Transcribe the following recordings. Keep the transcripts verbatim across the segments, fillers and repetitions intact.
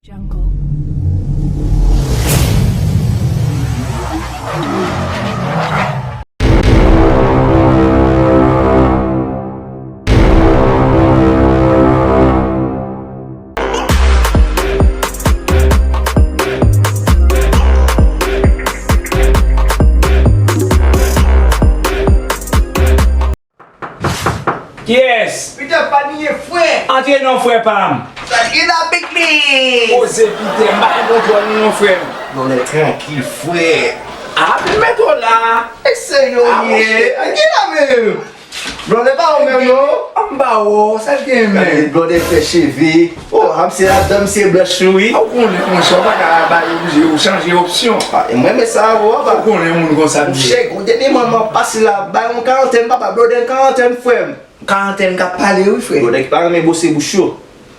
Jungle. Kiyès? Peter pa niye frè. Antre non frè pa m. Sa gen la piknik. Poze Peter, m pa gen kontwòl nou non frè m. Non, lè trankil frè. A, men mèt w la. E se yo ye. A, gen la menm. Blòdè pa ou menm non. An ba w, sa l gen men. Blòdè fè cheve. Oh, a misye ladan, misye blanch wi. A, ou konnen, monchè, ou pa ka ba yo oblije, ou chanje opsyon. Ah, e mwen, men sa, bro, apa. Ou konnen moun konsa l ye. Monchè, gon dènye manman pase la, bay yon karantèn, papa, blòdè yon karantèn, frè m. Karantèn k ap pale, wi, frè. Blòdè ki pa renmen bwose bouch yo.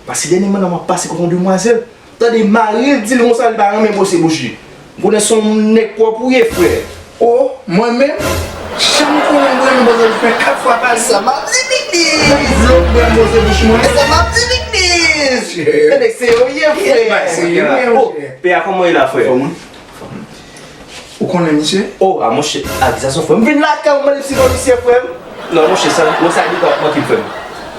Paske dènye manman pase kot yon demwazèl. Tande mari l di l konsa, li pa renmen bwose bouch li. M konnen se yon nèg pwòp ou ye, frè. O, mwen menm, jan m konnen m renmen bwose bouch mwen kat fwa pa jou. Sa m ap di pikniz. Dlo m bwè m bwose bouch mwen. Sa m ap di pikniz. Tande, se yo ye, frè. Bay serye, wi, monchè. Pè a, kòman w ye la, frè? Anfòm, wi. Ou konnen misye? O, a, monchè, akizasyon, frè m. M vin lakay ou, mande m si m wè misye, frè m. Non, monchè, sa, non, sa li pa manke m, frè m.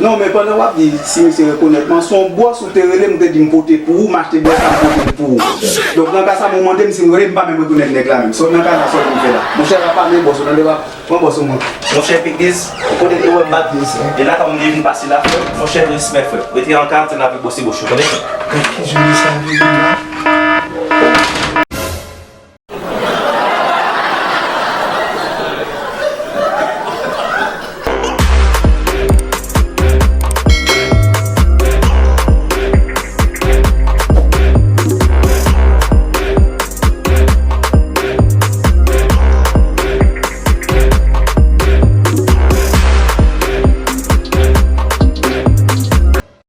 Non, men pandan w ap di si misye rekonèt mwen, se yon bwòs ou te rele m, ou te di m pote pou ou, m achte bwòs la, m pote l pou ou. Donk, nan ka sa, mwen mande m si m rele, m pa menm rekonèt nèg la menm. So, nan ka sa, sa w vin fè la? Monchè, pa pale bwòs ou, tande, pa pran bwòs ou, mwen. Monchè, pikniz, ou konnen ou wè m pa t vin isit. E la, kòm m vin pase la, frè m, monchè, respè, frè m. Rete an karantèn avèk bwòs bouch ou, tande? Gad ki jan misye ap vin la.